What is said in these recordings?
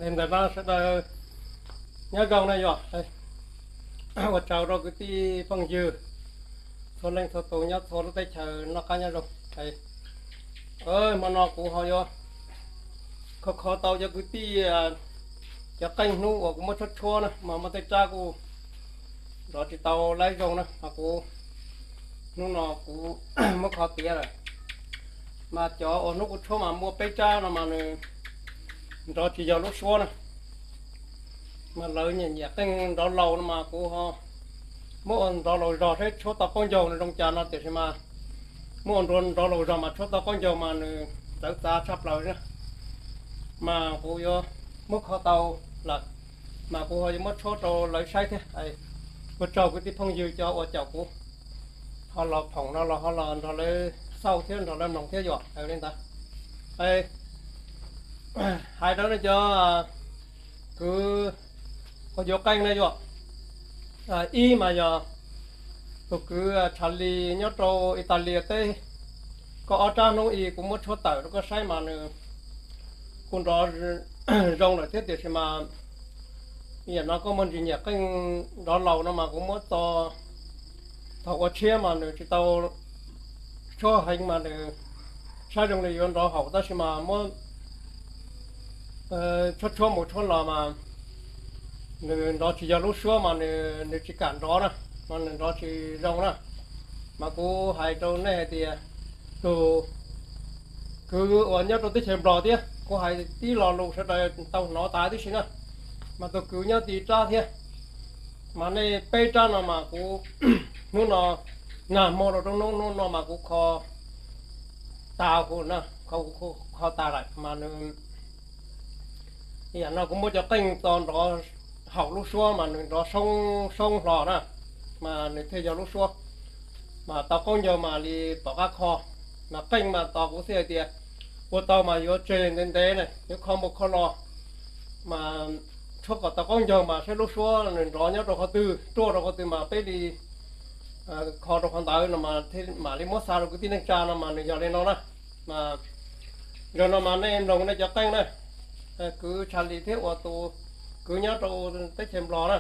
Ntawm no sawv daws nyob zoo na yom. Ua tsaug rau kwv tij phooj ywg txhua leej txhua tus nyob txhua lub teb chaws noj qab nyob zoo. Hmo no kuv ho yuav kho kho tau cov kwv tij cov qeej hnub uas kuv muab tshuab tshuab na mas muaj tej rab kuj nrov tsis tau laib zoo na mas kuv hnub no kuv muab kho tiav lawm. Mas cov uas hnub kuv tshuab mas muaj peb rab no mas nws nrov tsis yog lub suab na. Mas lawv nyiam nyiam qeej nrov laus no mas kuv ho muab ua nrov laus zog saib tshuab tau qaub ncaug nws zoo cas no tiam sis mas muab ua nrov laus zog mas tshuab tau qaub ncaug mas nws txawv txav tshaj plaws na. Mas kuv yuav muab kho tau lawm mas kuv ho yuav muab tshuab rau lawv saib thiab. Ua tsaug kwv tij phooj ywg cov uas caum kuv ho los phoom no los ho los nrog lawv xauj thiab nrog lawv mloog thiab yom. Li ntawd hais rau nej cov kwv uas yuav qeej na yom. Ib mas yog tus kwv Tshas Lis nyob rau Italia teb, koj ob rab hnub ib kuv muab tshuab tawm rau koj saib mas nws kuj nrov zoo lawm thiab tiam sis mas yam no koj muaj ntsis nyiam qeej nrov laus no mas kuv muab txo thaum ua tshiab mas nws tsis tau tshuab heev mas nws saib zoo li yuav nrov haum tab sis mas muab tshuab tshuab mus tshuab los mas nws nrov tsis yog lub suab mas nws tsis kam nrov na, mas nws nrov tsis zoo na. Mas kuv hais rau nej hais tias tus kwv uas nyob rau teb chaws Nplog thiab kuv hais tib lo lus sawv daws tau hnov tas tib si na, mas tus kwv nyob tim rab thiab. Mas nej peb rab no mas kuv hnub no nag hmo rau rau hnub hnub no mas kuv kho tas, kho tas lawm mas nws yam no kuv muab cov qeej txo nrov haum lub suab mas nws nrov soob soob hlo na, mas nws thiaj yog lub suab. Mas tau qaub ncaug mas li tom qab kho, mas qeej mas tos kuv xij hais tias ua tau mas yuav tseg ntev ntev na, yuav kho mus kho los mas tshuab kom tau qaub ncaug mas saib lub suab nws nrov nyob rau qhov twg, ruaj rau qhov twg mas peb li kho rau qhov ntawd no mas mam li muab xa rau kwv tij neej tsa no mas nws yog li no na. Mas zaum no mas nej mloog nej cov qeej na, kwv Tshas Lis thiab uas tus kwv nyob rau teb chaws Nplog na,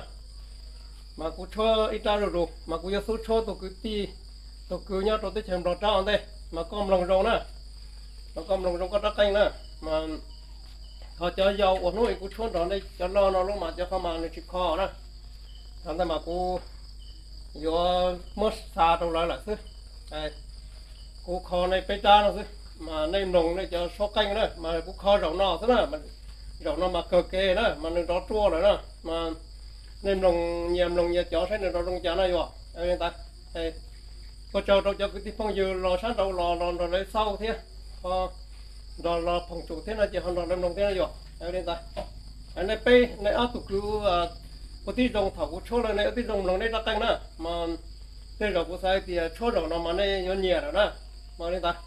mas kuv tshuab ib rab zuj zus mas kuv yuav xub tshuab tus kwv tij, tus kwv nyob rau teb chaws Nplog rab ua ntej, mas koj mloog zoo na, mas koj mloog zoo koj rab qeej na. Mas ho cov yau uas hnub ib kuv tshuab nrog nej cov loj no lub mas cov qhov mas nws tsis kho na, thaum ntawd mas kuv yuav muab xa rau lawv lawm xwb. Kuv kho nej peb rab no xwb, mas nej mloog nej cov suab qeej na, mas kuv kho zaum no xwb na, zaum no mas kawg kev na, mas nws nrov ruaj lawm na, mas nej mloog nyias mloog nyias cov saib nws nrov zoo cas na yom. Ua tsaug rau cov kwv tij phooj ywg los sab nraud los los nrog lawv xauj thiab, ho nrog los phoom tsum thiab no ces ho nrog lawv mloog thiab na yom. Li ntawd, nej peb nej ob tug kwv ua tib zoo thaum kuv tshuab lawm nej ua tib zoo mloog nej rab qeej na, mas tej zaum kuv xav hais tias tshuab zaum no mas nej yuav nyiam lawm na. Mas li ntawd,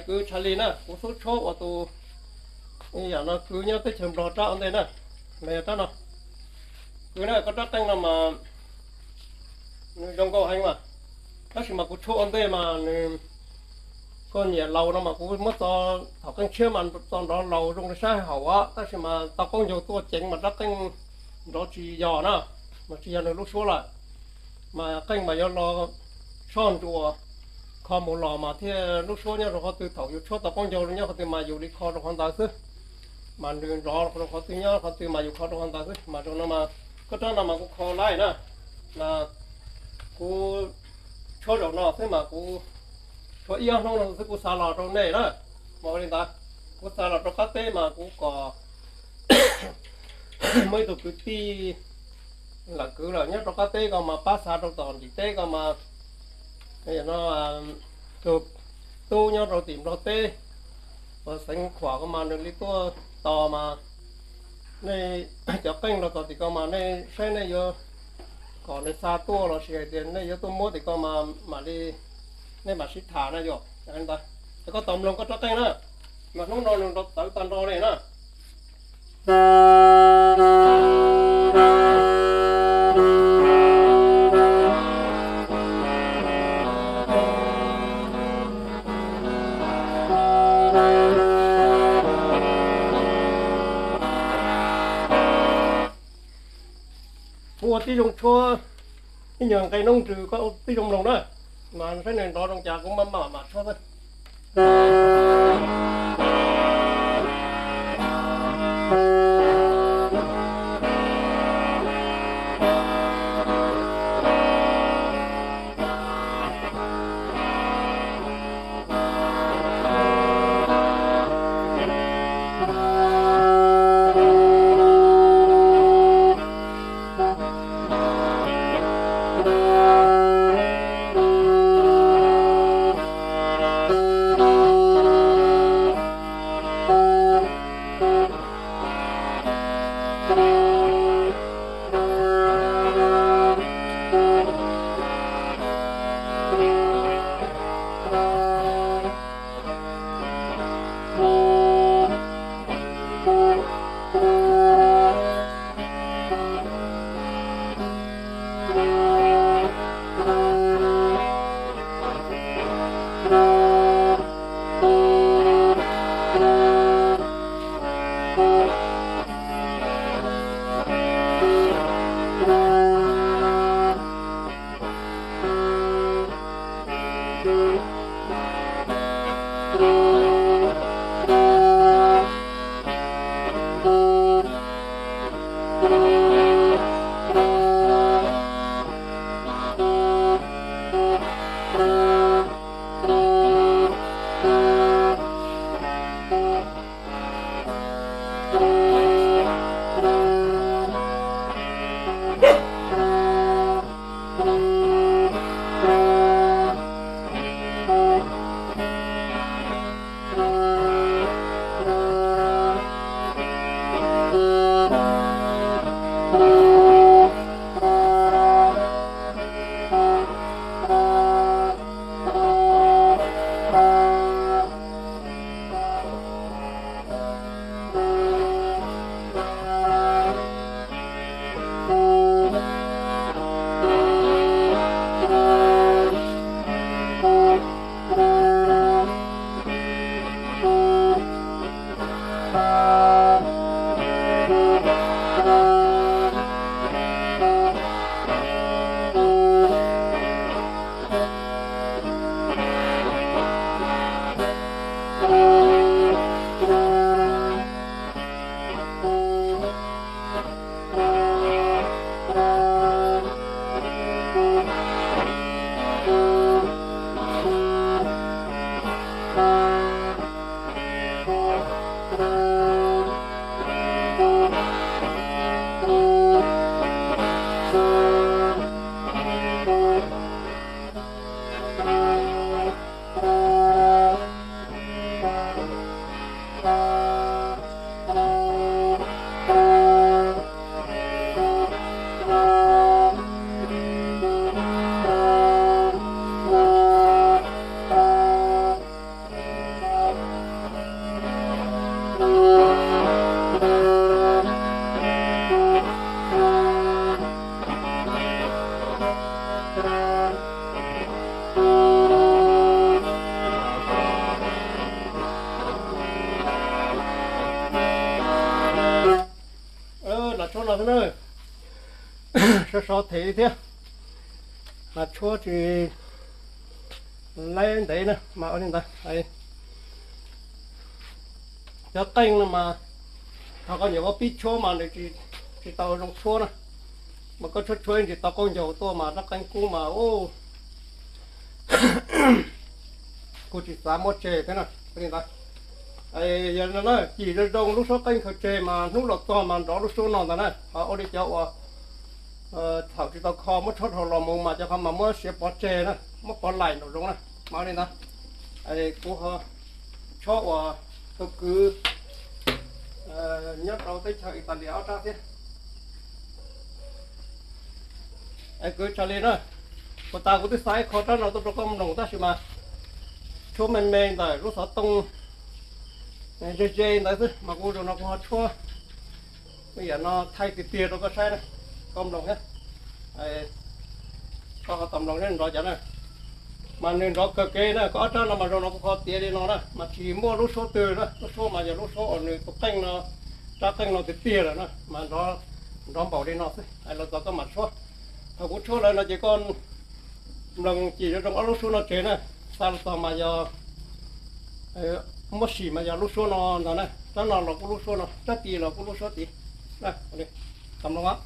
kwv Tshas Lis na, kuv xub tshuab uas tus yam no kwv nyob teb chaws Nplog rab ua ntej na, los yog rab no. Kwv na, koj rab qeej no mas nws zoo nkauj heev mas, tab sis mas kuv tshuab ua ntej mas nws, koj nyiam laus no mas kuv muab txo, thaum qeej tshiab mas txo nrov laus zoo li sab haum os, tab sis mas tau qaub ncaug tuaj ceev mas rab qeej nrov tsis yog na, mas tsis yog nws lub suab lawm. Mas qeej mas yuav los soj ntsuas, kho mus los mas thiaj lub suab nyob rau qhov twg, thaum yus tshuab tau qaub ncaug nyob qhov twg mas yus li kho rau qhov ntawd xwb. Mas nws nrov rau qhov twg nyob qhov twg mas yus kho rau qhov ntawd xwb. Mas zaum no mas koj rab no mas kuv kho laij na, mas kuv tshuab zaum no xwb mas kuv tshuab ib ob hnub no xwb kuv xa los rau nej na. Mas ua li ntawd, kuv xa los rau qab teb mas kuv kom muaj ib tug kwv tij lawm kwv lawm nyob rau qab teb ko mas pab xa rau tom ntim teb ko mas, no tus tub nyob rau tim Nplog teb, uas xeev Khuam ko mas nws li tuaj tos mas nej cov qeej los txog tim ko mas nej saib nej yuav kom nws xa tuaj los sis hais tias nej yuav tuaj muab tim ko mas mam li, nej mam sib tham na yom. Ntawd, koj tos mloog koj rab qeej na, mas hnub no nws txawv tag nrho li na. Koj tib zoo tshuab ib nyuag nqe noob nrws koj tib zoo mloog na, mas saib nws nrov zoo cas kuv mam mam mam tshuab xwb. Los tshuab no xwb na, sov sov them li thiab, mas tshuab tsis laib ntev na mas ua li ntawd. Cov qeej no mas thaum koj nyuam qhuav pib tshuab mas nws tsis tau zoo tshuab na, mas koj tshuab tshuab ib ntsis tau qaub ncaug tuaj mas rab qeej kub mas kuj tsis xav muab tseg thiab na. Ua li ntawd, yog no na cim zoo zoo lub suab qeej khaws tseg mas hnub los txog mas nrov lub suab no ntag na. Ho ua li cov uas thaum tsis tau kho muab tshuab dhau los mus mas cov qhov mas muab siav pov tseg na, muab pov laim nraum zoov na. Mas ua li ntawd, kuv ho tshuab uas tus kwv nyob rau teb chaws Italia ob rab thiab. Es kwv Tsa Li na, kuv tas kuv twb xa ib qho rab no tuaj rau koj mloog tab sis mas tshuab me me ntawm lub xov tooj ze ze ntawd xwb mas kuv zaum no kuv ho tshuab me yam no thaij tiag tiag rau koj saib na, koj mloog thiab. Koj ho tau mloog nrov cas na. Mas nws nrov kawg kev na, koj ob rab no mas zaum no kuv kho tiav li no na mas tsis muaj lub suab twg na, lub suab mas yog lub suab uas nws tus qeej no, rab qeej no tiag tiag lawm na mas nrov Nrov npaum li no xwb, los txog koj mam tshuab. Thaum kuv tshuab lawm no ces koj mloog cim zoo zoo ob lub suab no tseg na. Xa los txog mas yog muab sim mas yog lub suab no ntag na, rab no los kuj lub suab no, rab tid los kuj lub suab tid. Tau mloog.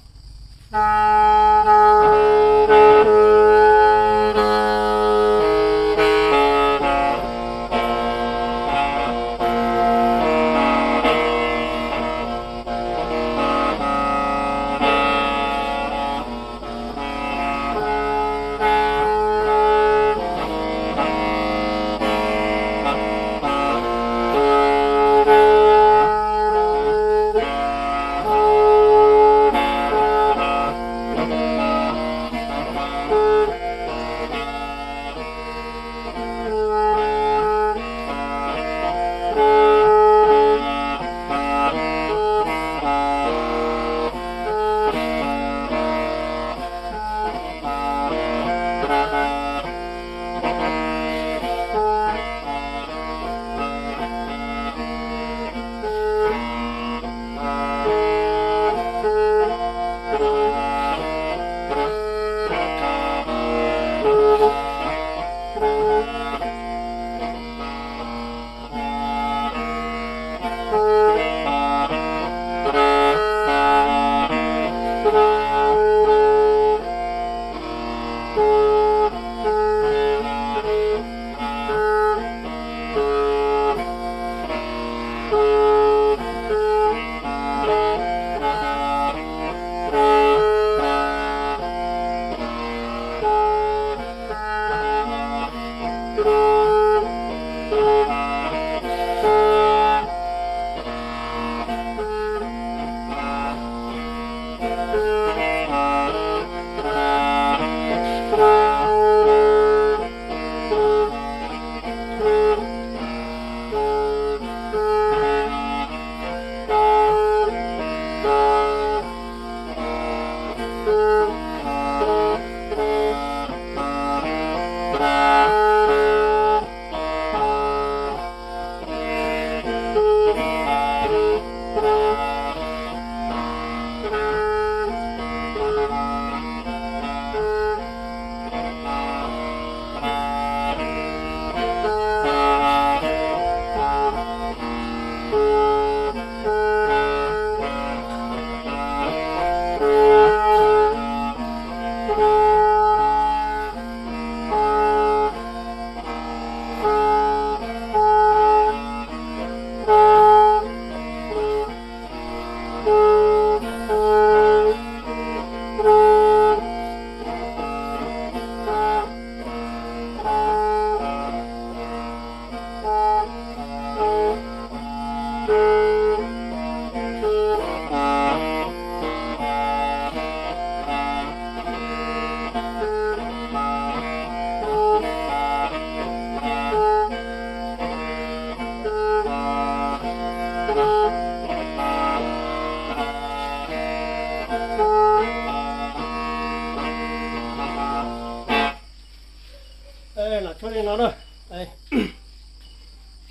Tshuab li no na,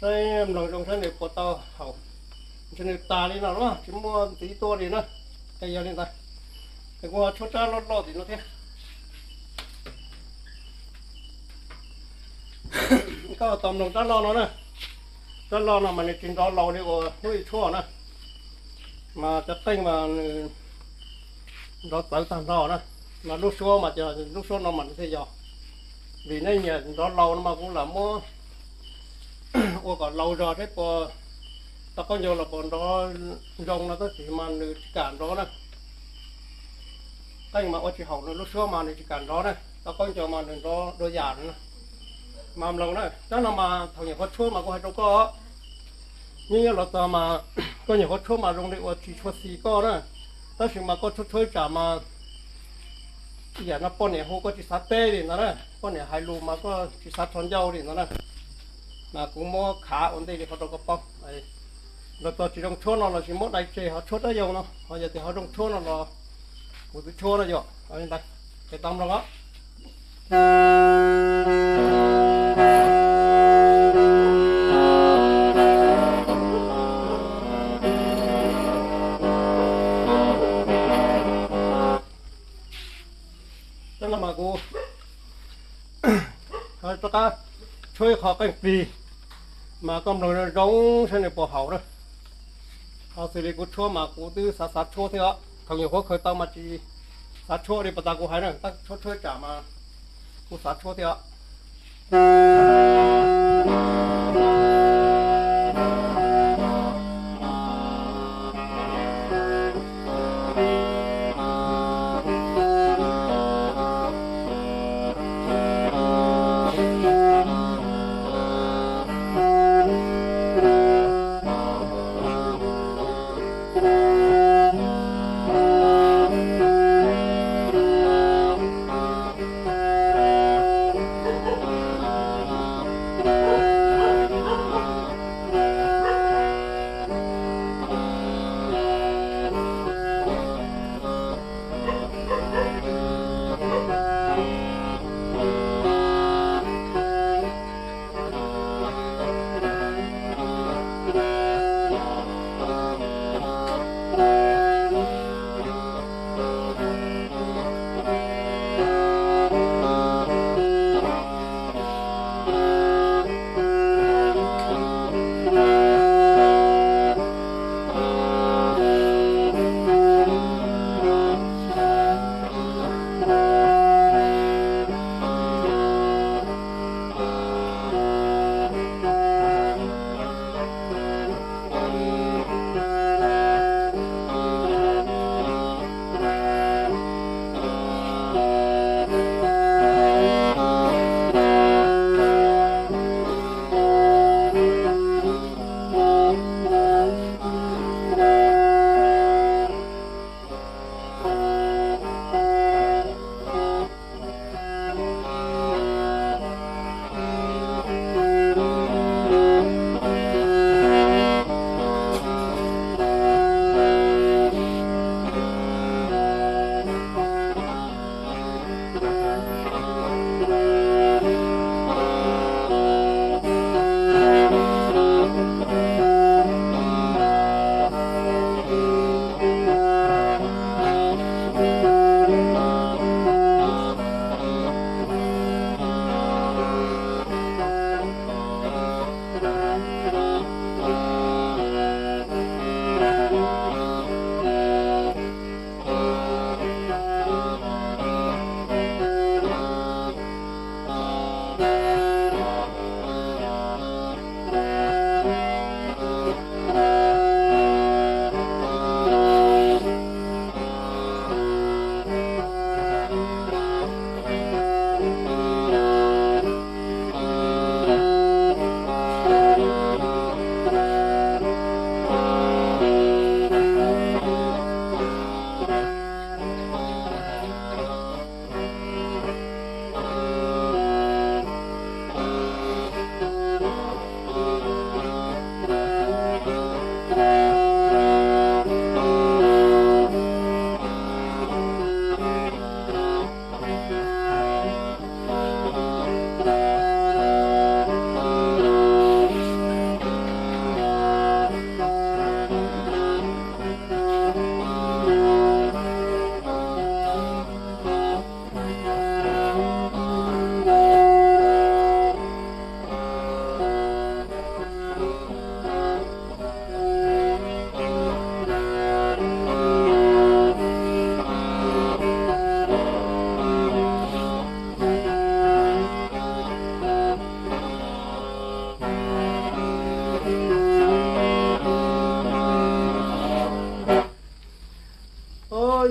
saib mloog zoo saib nws puas tau haum, ntshe nws tas li no los tsis muaj ntxiv tuaj li na. Yog li ntawd, kuv ho tshuab rab loj loj tim no thiab. Koj tau mloog rab loj no na, rab loj no mas nws tsis nrov laus li uas hnub ib tshuab na, mas cov qeej mas nws nrov txawv tag nrho na, mas lub suab mas lub suab no mas nws thiaj yog. Vim nej nyiam nrov laus no mas kuv lam muab ua kom laus zog thiab puas tau qaub ncaug los puas nrov zoo no tab sis mas nws tsis kam nrov na. Qeej mas ua tsis haum nws lub suab mas nws tsis kam nrov na, tau qaub ncaug mas nws nrov dua yam na. Mas mloog na, rab no mas thaum nyuam qhuav tshuab mas kuv hais rau koj, nyob nyob los txog mas koj nyuam qhuav tshuab mas zoo li uas tsis tshua xis koj na, tab sis mas koj tshuab tshuab ib tsam mas ib yam no poj niam hu koj tsis xav teb li ntawd na, poj niam hais lus mas koj tsis xav rho ncauj li ntawd na. Mas kuv muab khav ua ntej li qhov rau koj paub. Los txog tsis zoo tshuab no los sis muab dai tseg ho tshuab rab yau no, ho yog tias ho zoo tshuab no los kuv twb tshuab no yom. Ntawd, ces tau mloog os. Rov qab tshuab ib qho qeej plig, mas koj mloog zoo zoo saib nws puas haum na. Ho xws li kuv tshuab mas kuv twb xav xav tshuab thiab os, thaum nyuam qhuav khaws tau mas tsis xav tshuab li pas tas kuv hais na, tab tshuab tshuab tsam mas kuv xav tshuab thiab os.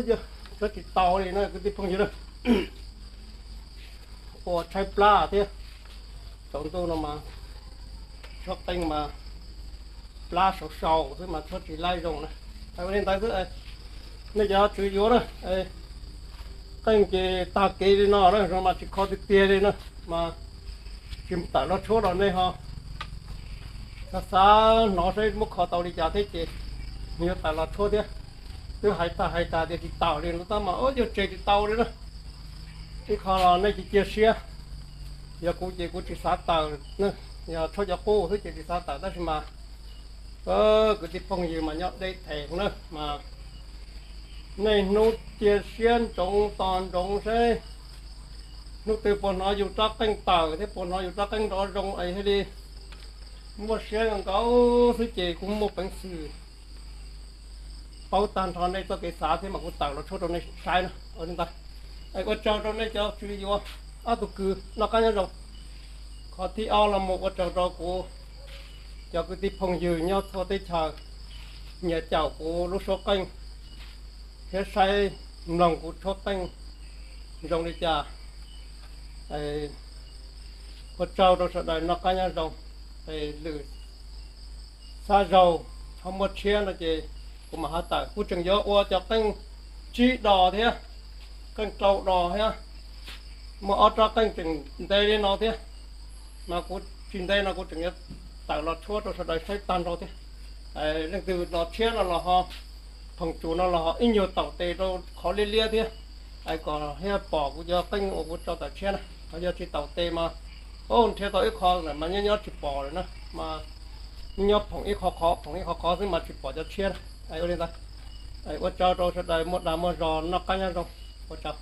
Yog tshuab tsis tau li no kwv tij phooj ywg na. Ua tshaib plab thiab, tsaus ntuj no mas tshuab qeej mas plab sau sau xwb mas tshuab tsis laib zoo na. Hais li ntawd xwb, nej cov tswv yuav na, qeej ces tag kev li no na, mas tsis kho tiag tiag li na, mas tsis tawm los tshuab los nej ho xav xav hnov saib muab kho tau li cas thiab ces yuav tawm los tshuab thiab. Twb hais tag hais tas tias tsis tau li no tab mas ua yuav tseg tsis tau li na. Ib qho los nej cia cia siab, yog kuv ces kuv tsis xav tawm, yog tshuab cov qub xwb ces tsis xav tawm tab sis mas kwv tij phooj ywg mas nyob deb them na mas nej hnub cia siab ntsoov tos ntsoov seb Hnub twg puas hnov yus rab qeej tawm thiab puas hnov yus rab qeej nrov zoo es thiaj li muaj siab nkaus xwb ces kuv muaj peev xwm paub tag nrho nej txoj kev xav thiab mas kuv tawm los tshuab rau nej saib na. Ua li ntawd, ua tsaug rau nej cov tswv yuav ob tug kws noj qab nyob zoo. Qhov thib ob los mus ua tsaug rau kuv cov kwv tij phooj ywg nyob txhua teb chaws nyiam caum kuv lub suab qeej thiab saib mloog kuv tshuab qeej zoo li cas. Ua tsaug rau sawv daws noj qab nyob zoo. Lwm xab zaug ho muaj tshiab no ces kuv mam ho tawm. Kuv tseem yuav ua cov qeej tsib dos thiab, qeej rau dos thiab, muaj ob rab qeej tseem ntev li no thiab, mas kuv tsis ntev no kuv tseem yuav tawm los tshuab rau sawv daws saib tag nrho thiab. Leej twg los tshiab no los ho, phoom tsuas no los ho ib nyuag taum tes rau qhov liab liab thiab, es kom thiaj pom kuv cov qeej uas kuv tso tawm tshiab na. Ho yog tsis taum tes mas, o, nrhiav tau ib qho lawm mas nyob nyob tsis pom lawm na, mas nyob nyob phoom ib qho qhov phoom ib qho qhov xwb mas tsis pom cov tshiab na. Ua li ntawd, ua tsaug rau sawv daws muaj dag muaj zog noj qab nyob zoo. Ua tsaug.